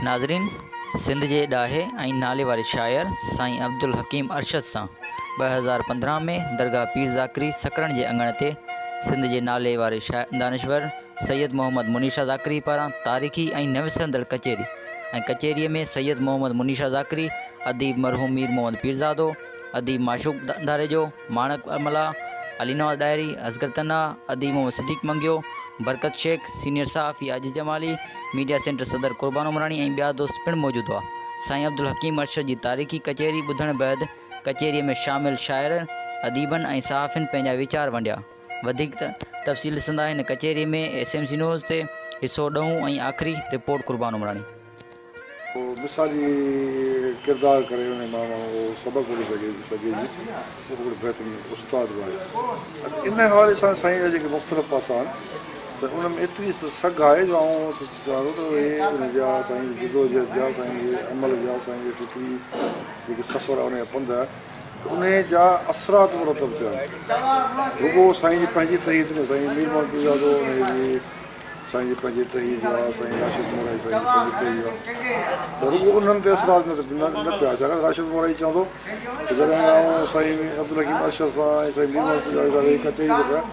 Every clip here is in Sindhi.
ناظرين سنڌ جي ڏاهي ۽ نالي واري شاعر سائين عبدالحڪيم ارشد سان 2015 ۾ درگاهه پير ذاڪري سڪرنڊ جي اڱڻ تي سنڌ جي نالي واري دانشور سيد محمد منير شاهه ذاڪري پاران تاريخي ۽ نه وسرندڙ ڪچهري ۽ ڪچهري ۾ سيد محمد منير شاهه ذاڪري، اديب مرحوم مير محمد پيرزادو، اديب معشوق ڌاريجو، ماڻڪ ملاح، علي نواز ڏاهري، اصغر تنها، اديب محمد صديق منگيو، برڪت شيخ، سينيئر صحافي عاجز جمالي، ميڊيا سينٽر صدر قربان عمراڻي ۽ ٻيا دوست پڻ موجود هئا. سائين عبدالحڪيم ارشد جي تاريخي ڪچهري ٻڌڻ بعد ڪچهريء ۾ شامل شاعرن، اديبن ۽ صحافين پنهنجا ويچار ونڊيا. وڌيڪ تفصيل ڏسندا هن ڪچهري ۾ ايس ايم سي نيوز تي حصو ڏهون ۽ آخري رپورٽ قربان عمراڻي. مثالي ڪردار ڪري ان مان ماڻهو سبق وٺي سگهي سگهي جي اهو هڪڙو بهترين استاد به آهي ان حوالي سان سائين جا جيڪي مختلف پاسا آهن ته ان ۾ ايتري سگهه آهي جو آئون چوان ٿو ته اهي ان جا سائين جي جدوجهد جا سائين جي عمل جا سائين جي فڪري جيڪي سفر آهن ان جا پنڌ آهن ته انهيء جا اثرات مرتب ٿيا آهن. رڳو سائين جي پنهنجي ٽهيء تي نه، سائين مير محمد پيرزادو انهيء جي سائين جي پنهنجي ٽهيء جو آهي، سائين راشد مورائي سائين جي پنهنجي ٽهيء جو آهي ته رڳو انهن تي اثرات نه پيا، ڇاڪاڻ ته راشد مورائي چوندو ته جڏهن آئون سائين عبدالحڪيم ارشد سان ۽ سائين مير محمد پيرزادي سان ويهي ڪچهري ٿو ڪيان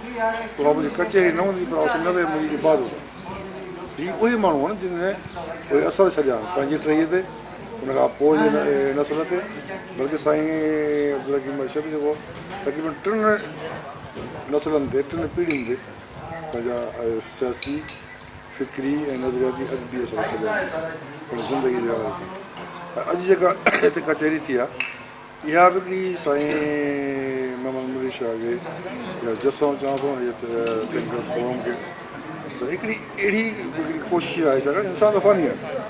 ته اها منهنجي ڪچهري نه هوندي پر آئون سمجهان ٿو اها منهنجي عبادت آهي. هي اهي ماڻهو آهن جن اهي اثر ڇڏيا آهن پنهنجي ٽهيء تي. ان کان پوء جي نسل تي بلڪه سائين عبدالحڪيم ارشد جيڪو تقريبن ٽن نسلن تي ٽن پيڙهين تي پنهنجا سياسي فڪري ۽ نظرياتي ادبي اثر ڇڏيا آهن پنهنجي زندگي جي حوالي سان ۽ اڄ جيڪا هتي ڪچهري ٿي آهي اها به هڪڙي سائين محمد مريد شاهه کي يا جس آئون چوان ٿو يا ٿنڪرس فورم کي ته هڪڙي اهڙي هڪڙي ڪوشش آهي ڇاڪاڻ انسان ته فاني آهي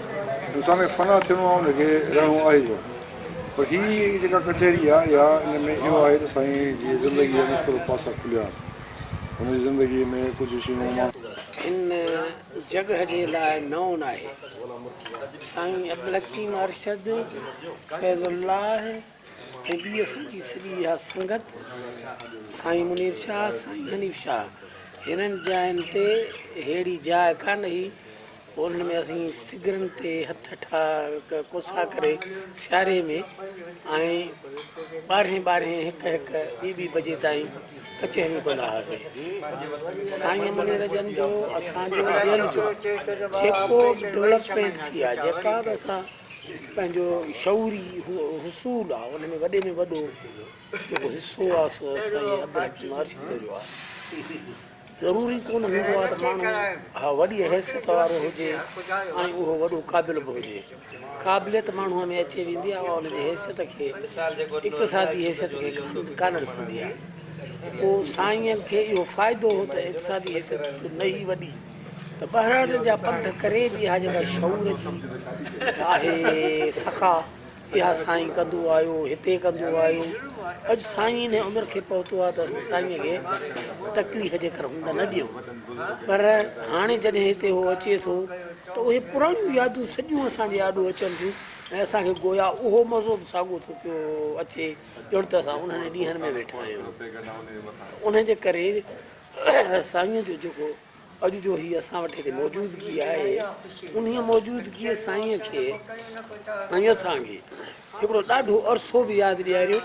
انسان کي فنا ٿيڻو آهي ان کي رهڻو آهي ڪونه پر هي جيڪا ڪچهري آهي اها ان ۾ اهو آهي ته سائين جي زندگي جا مختلف پاسا کليا آهن هن جي زندگي ۾ ڪجهه شيون مان هن جڳهه جي لاء نئون ناهي. سائين عبدالحڪيم ارشد، فيض الله ۽ ٻي اسان جي سڄي اها سنگت، سائين منير شاهه، سائين حنيف شاهه، هنن جاين تي ههڙي جاء ڪانه هئي، پوء انهن ۾ اسين سگرن تي هٿ ڪوسا ڪري سياري ۾ ۽ ٻارهين ٻارهين هڪ هڪ ٻي ٻي بجي تائين ڪچهريون ڪندا هئاسين. سائين منير جن جو اسان جو ٻين جو جيڪو به ڊولپمينٽ ٿي آهي جيڪا به اسان پنهنجو شعوري حصول آهي ان ۾ وڏي ۾ وڏو جيڪو حصو آهي سو سائين عبدالحڪيم ارشد جو آهي. ضروري ڪونه هوندو آهي ته ماڻهو ها وڏي حيثيت وارو هجي ۽ اهو وڏو قابل به هجي. قابليت ماڻهوء ۾ اچي ويندي آهي اها ان جي حيثيت کي اقتصادي حيثيت کي ڪانه ڏسندي آهي. پوء سائينء کي اهو فائدو هو ته اقتصادي حيثيت نه هئي وڏي ته ٻهراڙين جا پنڌ ڪري به اها جيڪا شعور جي آهي سخا اها سائين ڪندو آيو، هتي ڪندو آيو. اڄ سائين انهيء عمر کي پهتو آهي ته اسين سائينء کي تڪليف جيڪر هوند نه ڏيون. پر هاڻي جڏهن هتي هو اچي ٿو ته اهي پراڻيون يادون سڄيون اسان جي آڏو اچن ٿيون ۽ اسان کي گويا اهو مزو به ساڳو ٿو پيو اچي ڄڻ ته اسان انهن ڏينهن ۾ ويٺا آهيون. ته انهيء جي ڪري سائينء جو جيڪو اڄ جو هي اسان وٽ هتي موجودگي آهي، انهيء موجودگيء سائينء کي ۽ اسان کي هڪڙو ڏاڍو عرصو به ياد ڏياريو.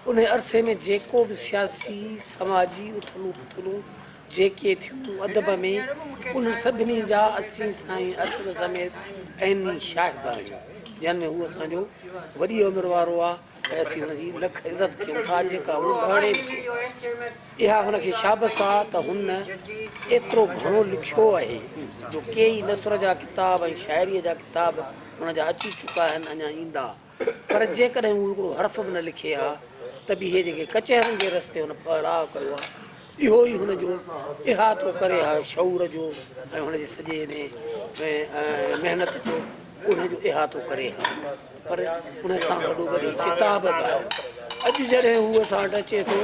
انهيء عرصي ۾ جيڪو به سياسي، سماجي اٿلون پٿلون جيڪي ٿيون ادب ۾، انهن سڀني جا اسين سائين ارشد سميت عيني شاهد آهيون، جنهن ۾ هو اسان جو وڏيء عمر وارو آهي. ۽ اسين هن جي لک عزت ڪيون ٿا جيڪا هو لهڻي به ٿو. اها هن کي شابس آ ته هن ايترو گهڻو لکيو اهي جو ڪيئي نثر جا ڪتاب ۽ شاعريء جا ڪتاب هن جا اچي چڪا آهن اڃا ايندا پر جيڪڏهن هو هڪڙو حرف به نه لکي ها ته به هي جيڪي ڪچهرين جي رستي هن ڦهلاء ڪيو آ اهو ئي هن جو احاطو ڪري ها شعور جو ۽ هن جي سڄي انهي محنت جو انهي جو احاطو ڪري ها. پر ان سان گڏوگڏ هي ڪتاب به آهن. اڄ جڏهن هو اسان وٽ اچي ٿو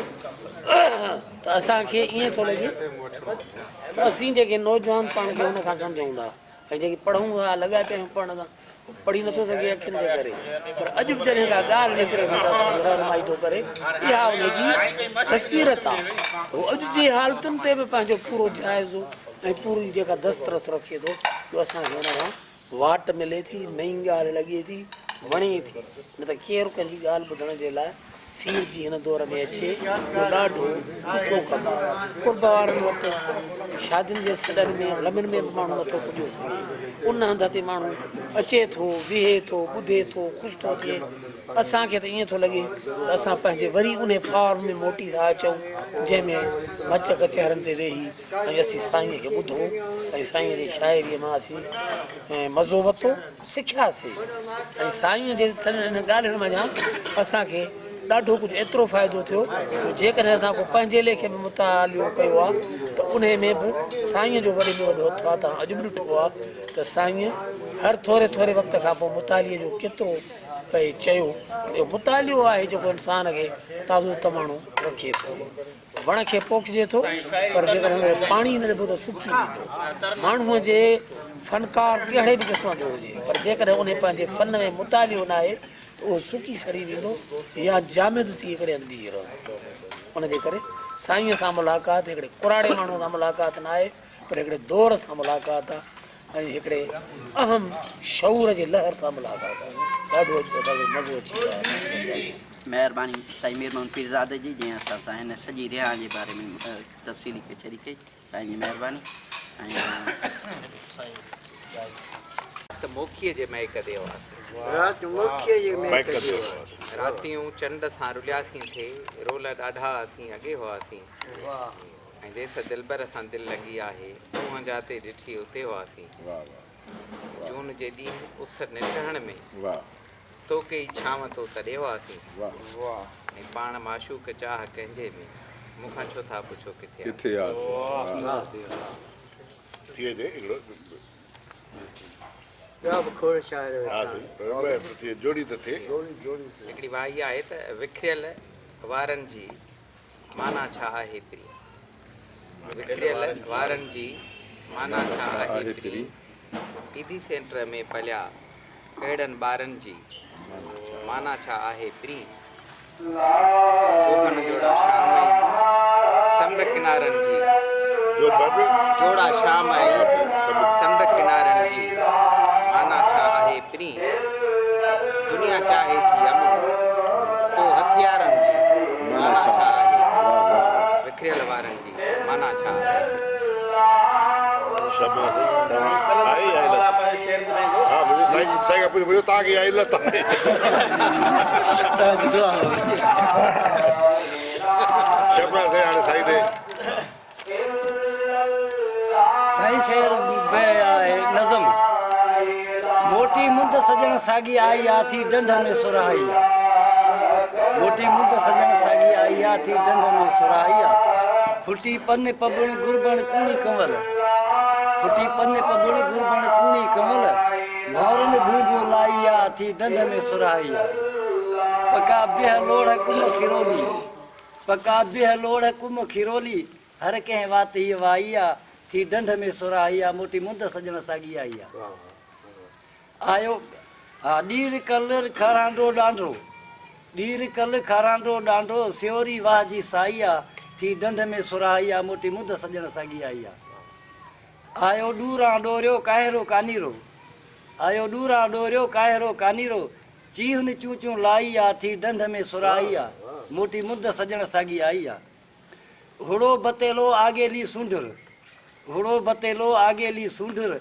ته اسان کي ائين ٿو لڳي ته اسين جيڪي نوجوان پاڻ کي هن کان سمجهون ٿا ۽ جيڪي پڙهون ٿا لڳا پيا آهيون پڙهڻ سان هو پڙهي نٿو سگهي اکين جي ڪري پر اڄ به جڏهن ڪا ڳالهه نڪري ٿي ته اسان کي رهنمائي ٿو ڪري اها ان جي بصيرت آهي ته هو اڄ جي حالتن تي به پنهنجو پورو جائزو ۽ پوري جيڪا دسترس رکي ٿو جو اسان کي ان کان واٽ ملي ٿي، نئين ڳالهه لڳي ٿي، وڻي ٿي، نه ته ڪير ڪنهن جي ڳالهه ٻڌڻ جي لاء سيڙجي هن دور ۾ اچي، اهو ڏاڍو ڏکيو ڪم آهي. قرب وارن وٽ شادين جي سڏن ۾ غمن ۾ به ماڻهو نٿو پڄيو سگهي. ان هنڌ تي ماڻهو اچي ٿو، ويهي ٿو، ٻڌي ٿو، خوش ٿو ٿئي. اسان کي ته ائين ٿو لڳي ته اسان پنهنجي وري انهي فارم ۾ موٽي ٿا اچون، جنهن ۾ مچ ڪچهرن تي ويهي ۽ اسين سائينء کي ٻڌو ۽ سائينء جي شاعريء مان اسين مزو ورتو، سکياسين ۽ سائينء جي انهن ڳالهين منجهان اسان کي ڏاڍو ڪجهه ايترو فائدو ٿيو جو جيڪڏهن اسان ڪو پنهنجي ليکي به مطالعو ڪيو آهي ته انهي ۾ به سائينء جو وڏي ۾ وڏو هٿ آهي. توهان اڄ به ڏٺو آهي ته سائينء هر ٿوري ٿوري وقت کان پوء مطالعي جو ڪيترو پئي چيو. اهو مطالعو آهي جيڪو انسان کي تازو تواڻو رکي ٿو. وڻ کي پوکجي ٿو پر جيڪڏهن ان کي پاڻي نه ڏبو ته سڪي ويندو. ماڻهوء جي فنڪار ڪهڙي به قسم جو هجي پر جيڪڏهن انهي پنهنجي فن ۾ مطالعو ناهي ته اهو سڪي سڙي ويندو يا جامد ٿي هڪڙي هنڌ بيهي رهندو. ان جي ڪري سائينء سان ملاقات هڪڙي ڪراڙي ماڻهوء سان ملاقات ناهي پر هڪڙي دور سان ملاقات آهي. ۽ هڪڙي اهم شعور جي لهر سان ملاقات آهي. ڏاڍو اڄ اسان کي مزو اچي ويو آهي. مهرباني سائين مير محمد پيرزادي جي جنهن اسان سان هن سڄي رهاڻ جي باري ۾ تفصيلي ڪچهري ڪئي سائين جي مهرباني ۽ رات موکيء جي مئڪ تي هئاسين. رات موکيء جي مئڪ تي هئاسين. راتيون چنڊ سان رلياسين ٿي، رول ڏاڍا اسين اڳي هئاسين. ۽ ديس دلبر سان دل لڳي آهي، سونهن جاتي ڏٺي اتي هئاسين. جون جي ڏينهن اس نٽهڻ ۾، توکي ئي ڇانو تو تڏي هئاسين. ۽ پاڻ معشوق چاهه ڪنهن جي ۾، مون کان ڇو ٿا پڇو ڪٿي هئاسين. ٻيا به کوڙ شاعر ويٺا آهن. هڪڙي وائي آهي ته وکريل وارن جي معنيٰ ڇا آهي پرين؟ وکريل وارن جي معنيٰ ڇا آهي پرين؟ ايڌي سينٽر ۾ پليا اهڙن ٻارن جي معنيٰ ڇا آهي پرين؟ جوڀن جوڙا شام ۽ سمنڊ ڪنارن جي جوڙا شام ۽ سمنڊ ڪنارن جي معنيٰ ڇا آهي پرين؟ دنيا چاهي ٿي امن پو هٿيارن جي معنيٰ ڇا آهي؟ وکريل وارن جي معنيٰ ڇا آهي؟ سائين شعر به آهي نظم موٽي مند سڄڻ ساڳي آئي آ ٿي ڊنڍ ۾ سرهائي آ موٽي مند سڄڻ ساڳي آئي آ ٿي ڊنڍ ۾ سرهائي آ ڦٽي پن پٻڻ گربڻ ڪوڻي ڪنول ڦٽي پن پٻڻ گربڻ ڪوڻي ڪنول ڀونرن ڀونڀون لائي آ ٿي ڊنڍ ۾ سرهائي آ پڪا بيهه لوڙهه ڪم کيرولي پڪا بيهه لوڙهه ڪم کيرولي، هر ڪنهن وات هيء وائي آ، ٿي ڍنڍ ۾ سرهائي آ، موٽي مند سڄڻ ساڳي آئي آ. آيو ها ڏير ڪل کارانڊو ڏانڊو، ڏير ڪل کارانڊو ڏانڊو، سيوري واهه جي سائي آ، ٿي ڍنڍ ۾ سرهائي آ، موٽي مند سڄڻ ساڳي آئي آ. آيو ڏوران ڏوريو ڪاهيرو ڪانيرو، آيو ڏوران ڏوريو ڪاهيرو ڪانيرو، چيهن چون چون لائي آ، ٿي ڍنڍ ۾ سرائي آ، موٽي مند سڄڻ ساڳي آئي آ. هڙو بتيلو آگيلي سونڍر، هڙو بتيلو آگيلي سونڍر،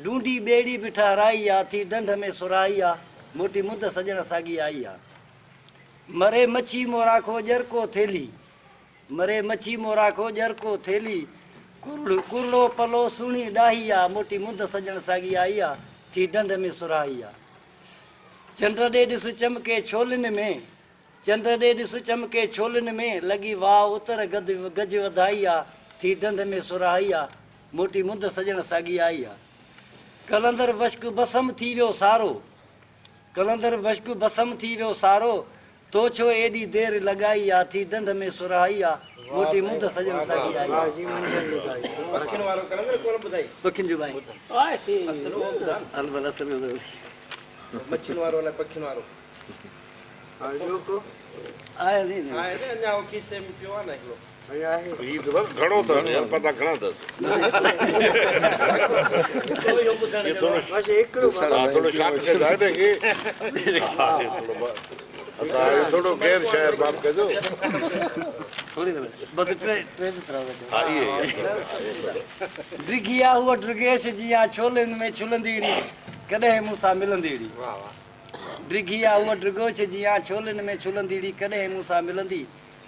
ڊونڊي ٻيڙي به ٺهرائي آ، ٿي ڍنڍ ۾ سرائي آ، موٽي مند سڄڻ ساڳي آئي آ. مري مڇي موراکو ڄرڪو ٿيلهي، مري مڇي موراکو ڄرڪو ٿيلهي، ڪرڙو پلو سهڻي ڏاهي آ، موٽي مند سڄڻ ساڳي آئي آ، ٿي ڍنڍ ۾ سرائي آ. چنڊ ڏي ڏس چمڪي ڇولين ۾، چنڊ ڏي ڏس چمڪي ڇولين ۾، لڳي واء اتر گد گج وڌائي آ، ٿي ڍنڍ ۾ سرهائي آ، موٽي مند سڄڻ ساڳي آئي آ. قلندر بشڪ بسم ٿي ويو سارو، قلندر بشڪ بسم ٿي ويو سارو، تو ڇو ايڏي دير لڳائي آ، ٿي ڍنڍ ۾ سرهائي آ، موٽي مند سڄڻ ساڳي آئي آ. پکين جو ٻائي. هل ڀلا اصل ٻڌائي. آهي. هي ته بس گهڻو اٿس يار پنا گهڻا اٿس. هي ٿورو ها ٿورو شارٽ ڪجو هن کي ها هي ٿورو اسان آهيون ٿورو غير شاعر معاف ڪجو. ٿوري بس ٽي ٽي مصرع ها اهي ڊگهي آ هوء ڊگهيش جيان ڇولين ۾ ڇلنديڙي ڪڏهن مون سان ملنديڙي ڊگهي آ هوء ڊگهوش جيان ڇولين ۾ ڇلنديڙي ڪڏهن مون سان ملندي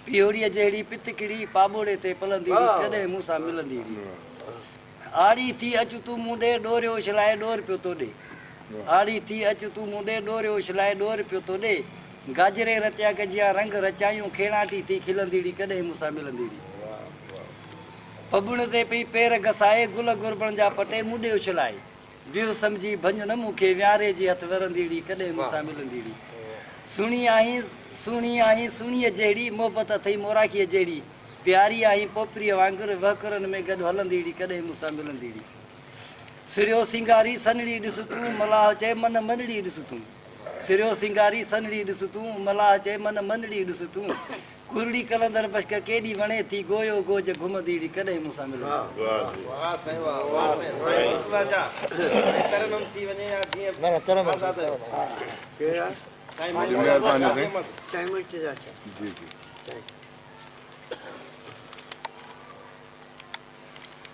پيهوڙيء جهڙي پتڪڙي پاٻوڙي تي پلنديڙي ڪڏهن مون سان ملنديڙي آڙي ٿي اچ تون مون ڏي ڏوريو اڇلائي ڏور پيو تو ڏي آڙي ٿي اچ تون مون ڏي ڏوريو اڇلائي ڏور پيو تو ڏي گاجري رتيا گجيان رنگ رچايون کيڻاٽي ٿي کلنديڙي ڪڏهن مون سان ملنديڙي پٻڻ تي پئي پير گسائي گل گربڻ جا پٽي مون ڏي اڇلائي ويهه سمجهي ڀڃ نه مون کي ويهاري جي هٿ ورنديڙي ڪڏهن مون سان ملنديڙي سهڻي آهين سهڻي آهين سهڻيء جهڙي محبت اٿئي موراکيء جهڙي پياري آهين پوپريء وانگر وهڪرن ۾ گڏ هلنديڙي ڪڏهن مون سان ملنديڙي سريو سينگاري سنهڙي ڏس تون ملاح چئي من منڙي ڏس تون سريو سينگاري سنهڙي ڏس تون ملاح چئي من منڙي ڏس تون ڪورڙي قلندر بشڪ ڪيڏي وڻي ٿي گويو گوج گهمنديڙي ڪڏهن مون سان ملندي.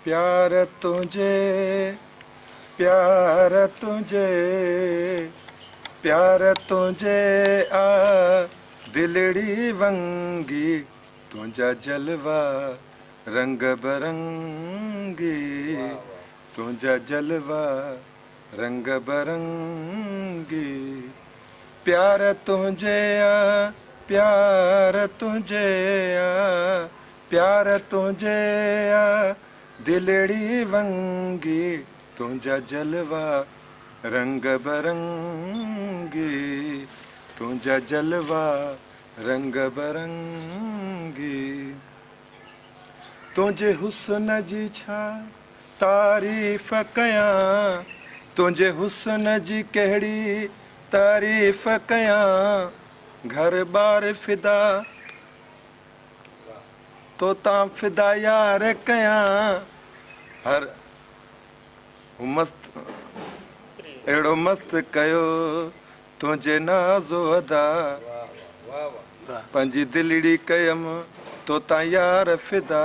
پيار تنهنجي پيار تنهنجي پيار تنهنجي آ دلڙي ونگي تنهنجا جلوا رنگ برنگي تنهنجا جلوا رنگ برنگي پيار تنهنجي آ پيار تنهنجي آ پيار تنهنجي آ دلڙي ونگي تنهنجا جلوا رنگ برنگي تنهنجا جلوا رنگ برنگي تنهنجي حسن جي ڇا تعريف ڪيان تنهنجي حسن جي ڪهڙي تعريف ڪيان گهر ٻار فدا توتان فدا يار ڪيان هر مست اهڙو مست ڪيو تنهنجي ناز و ادا پنهنجي دلڙي ڪيم توتان يار فدا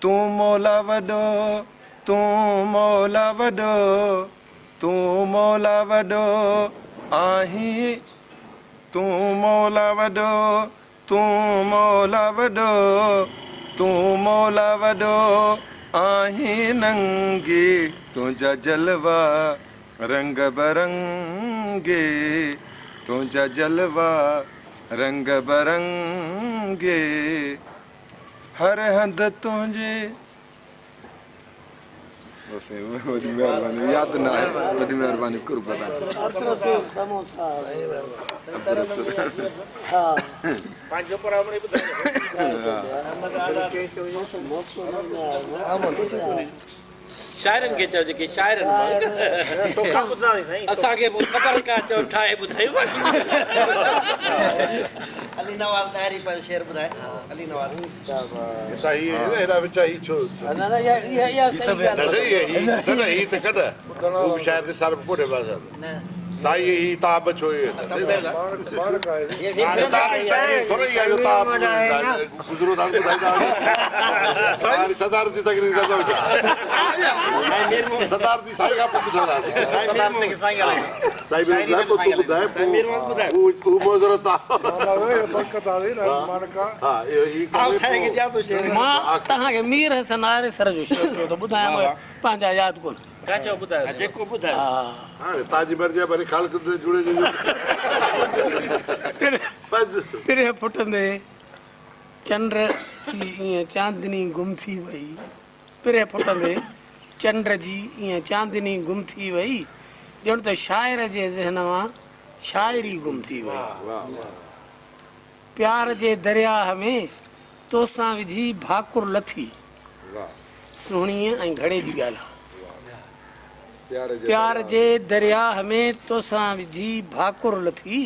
تون مولا وڏو تون مولا وڏو تون مولا وڏو آهين تون مولا وڏو تون مولا وڏو تون مولا وڏو آهين ننگي تنهنجا جلوا رنگ برنگي تنهنجا جلوا رنگ برنگي هر هنڌ تنهنجي وڏي مهرباني ياد نه آهي وڏي مهرباني قرب عبدالرسول سموسا عبدالرسول ها شاعرن کي چئو جيڪي شاعرن اسان کي پوء خبر ڪا چئو ٺاهي ٻڌايون باقي علي نواز ڏاهري پنهنجو شعر ٻڌائي علي نواز هتان هي هيڏا وچ هي ڇو نه نه اها اها صحيح نه صحيح هي نه نه هي ته ڪڍ هو به شاعر نثار به ڪونهي بس سائين هي تاب ڇو هي ٿورو ئي آيو تاب گذرو ٿا ٻڌائيندا سائين صدارتي تقرير ڪندو صدارتي سائين کان پوء ٻڌنداسين سائين مير ٻڌائي پوء تون ٻڌائي پوء هو معذرت مان توهان کي مير حسن آريسر جو شعر چيو ته ٻڌايان مگر پنهنجا ياد ڪونه. پرهه ڦٽندي چنڊ جي ائين چاندني گم ٿي وئي. پرهه ڦٽندي چنڊ جي ائين چاندني گم ٿي وئي ڄڻ ته شاعر جي ذهن مان شاعري گم ٿي وئي. پيار جي درياهه ۾ توسان وجهي ڀاڪر لٿي. سهڻيء ۽ گهڙي جي ڳالهه آ. پيار جي درياهه ۾ توسان وجهي ڀاڪر لٿي.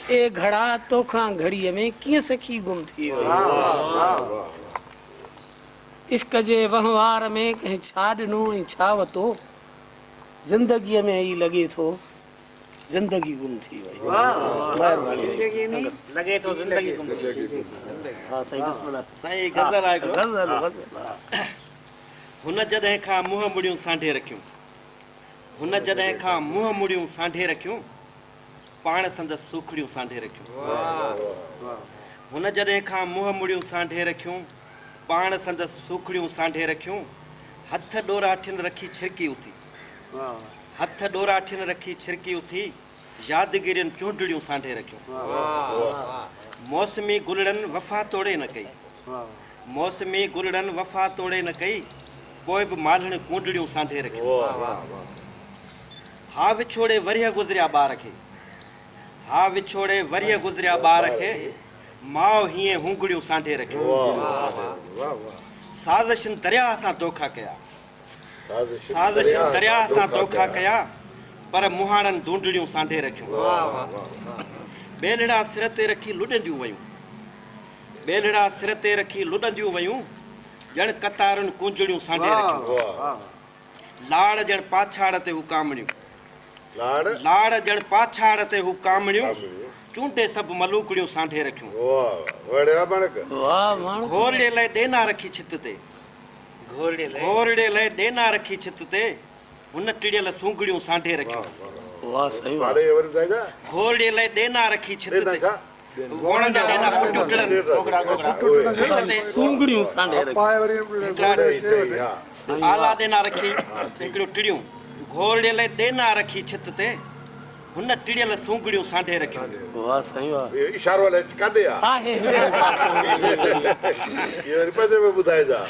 اي گهڙا توکان گهڙيء ۾ ڪيئن سکي گم ٿي وئي. عشق جي وهنوار ۾ ڪنهن ڇا ڏنو ۽ ڇا وتو، زندگيء ۾ ئي لڳي ٿو زندگي گم ٿي وئي. مهرباني سنگت. لڳي ٿو زندگي گم ٿي وئي. ها سائين بسم الله. سائين هي غزل آهي هڪڙو. غزل غزل ها. هن جڏهن کان منهن مڙيون سانڍي رکيون. هن جڏهن کان منهن مڙيون سانڍي رکيون. پاڻ سندس سوکڙيون سانڍي رکيون. هن جڏهن کان منهن مڙيون سانڍي رکيون. پاڻ سندس سوکڙيون سانڍي رکيون. هٿ ڏوراٺين رکي ڇرڪي اٿي. هٿ ڏوراٺين رکي ڇرڪي اٿي. يادگيرين چونڊڙيون سانڍي رکيون. موسمي گلڙن وفا توڙي نه ڪئي. موسمي گلڙن وفا توڙي نه ڪئي. پوء به مالهڻ ڪونڊڙيون سانڍي رکيون. ها وڇوڙي ورهيه گذريا ٻار کي. ها وڇوڙي ورهيه گذريا ٻار کي. ماء هينئين هونگڙيون سانڍي رکيون. سازشن درياهه سان دوکا ڪيا. سازشن درياهه سان دوکا ڪيا. پر مهاڻن ڍونڍڙيون سانڍي رکيون. ٻيلهڙا سر تي رکي لڏنديون ويون. ٻيلهڙا سر تي رکي لڏنديون ويون. ڄڻ قطارن ڪونجڙيون سانڍي رکيون. لاڙ ڄڻ پاڇاڙ تي هو ڪامڻيون. لاڙ ڄڻ پاڇاڙ تي هو ڪامڻيون. چونڊي سڀ ملوڪڙيون سانڍي رکيون. گهورڙي لئه ڏينا رکي ڇت تي. گهورڙي لئه ڏينا رکي ڇت تي. هن ٽڙيل سونگڙيون سانڍي رکيون. گهورڙي لئه ڏينا رکي ڇت تي. گهوڙن جا ڏينا پٽيون ٽڙن. سونگڙيون سانڍي رکيون. آلا ڏينا رکي هڪڙيون ٽڙيون. گهورڙي لئه ڏينا رکي ڇت تي. هن ٽڙيل سونگڙيون سانڍي رکيون. واه سائين واه. اهو اشارو الائي ڪاڏي آ. آهي. اهو وري پنهنجي ۾ ٻڌائجان.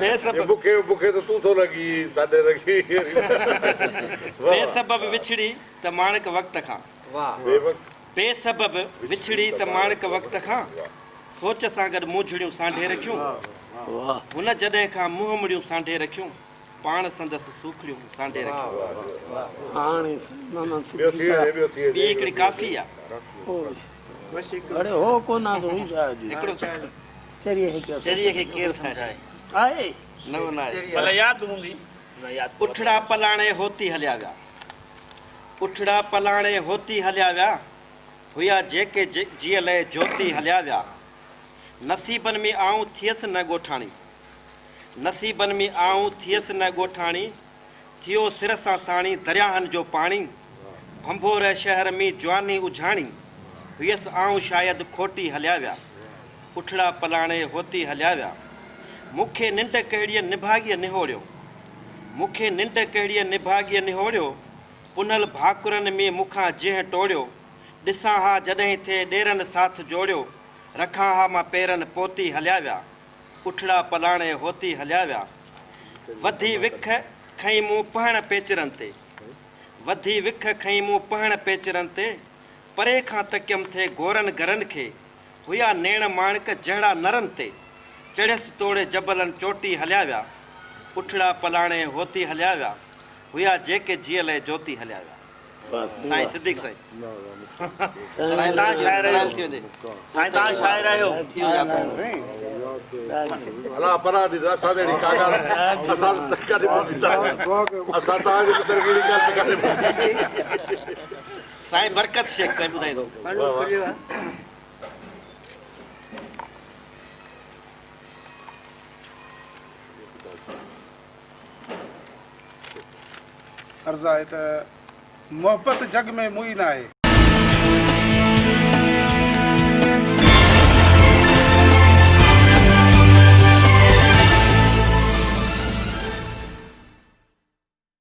بي سبب. مونکي مونکي ته تون ٿو لڳين سانڍي رکي. بي سبب وڇڙي ته ماڻڪ وقت کان. بي وقت. بي سبب وڇڙي ته ماڻڪ وقت کان. سوچ سان گڏ مونجهڙيون سانڍي رکيون. هن جڏهن کان منهن مڙيون سانڍي رکيون. پاڻ سندس سوکڙيون سانڍي رکيون. ٻي هڪڙي ڪافي آ. هڪڙو نئون ناهي. اٺڙا پلاڻي هوتي هليا ويا. اٺڙا پلاڻي هوتي هليا ويا. هيا جيڪي جيء لئه جوتي هليا ويا. نصيبن ۾ آئون ٿيس نه ڳوٺاڻي. نصيبن ۾ آئون ٿيس نه ڳوٺاڻي، ٿيو سر سان ساڻي درياهن جو پاڻي، ڀنڀور شهر ۾ جواني اجهاڻي، هيس آئون شايد کوٽي هليا ويا، اٺڙا پلاڻي هوتي هليا ويا. مون کي ننڊ ڪهڙيء نڀاڳيء نهوڙيو، مون کي ننڊ ڪهڙيء نڀاڳيء نهوڙيو، پنهل ڀاڪرن ۾ مون کان جنهن ٽوڙيو، ڏسان ها جڏهن ٿئي ڏيرن ساٿ جوڙيو، رکان ها مان پيرن پوتي هليا ويا. اٺڙا پلاڻي هوتي هليا ويا. وڌي وک کنئي مون پهڻ پيچرن تي. وڌي وک کنئي مون پهڻ پيچرن تي. پري کان تڪيم ٿي گورن گرن کي. هيا نيڻ ماڻڪ جهڙا نرن تي. چڙهيس توڙي جبلن چوٽي هليا ويا. اٺڙا پلاڻي هوتي هليا ويا. هيا جيڪي جيء لئه جوتي هليا ويا. سائين صديق سائين سائين تان شاعر آهيو سائين تان شاعر آهيو الا پرا ڏي اسان جهڙي ڪا ڳالهه اسان ته ڪڏهن ٻڌي تا اسان تان جي پتر ڪهڙي ڳالهه ته ڪڏهن ٻڌي سائين برڪت شيخ سائين ٻڌائيندو واهه واهه عرض آهي ته محبت جڳ ۾ موئي ناهي.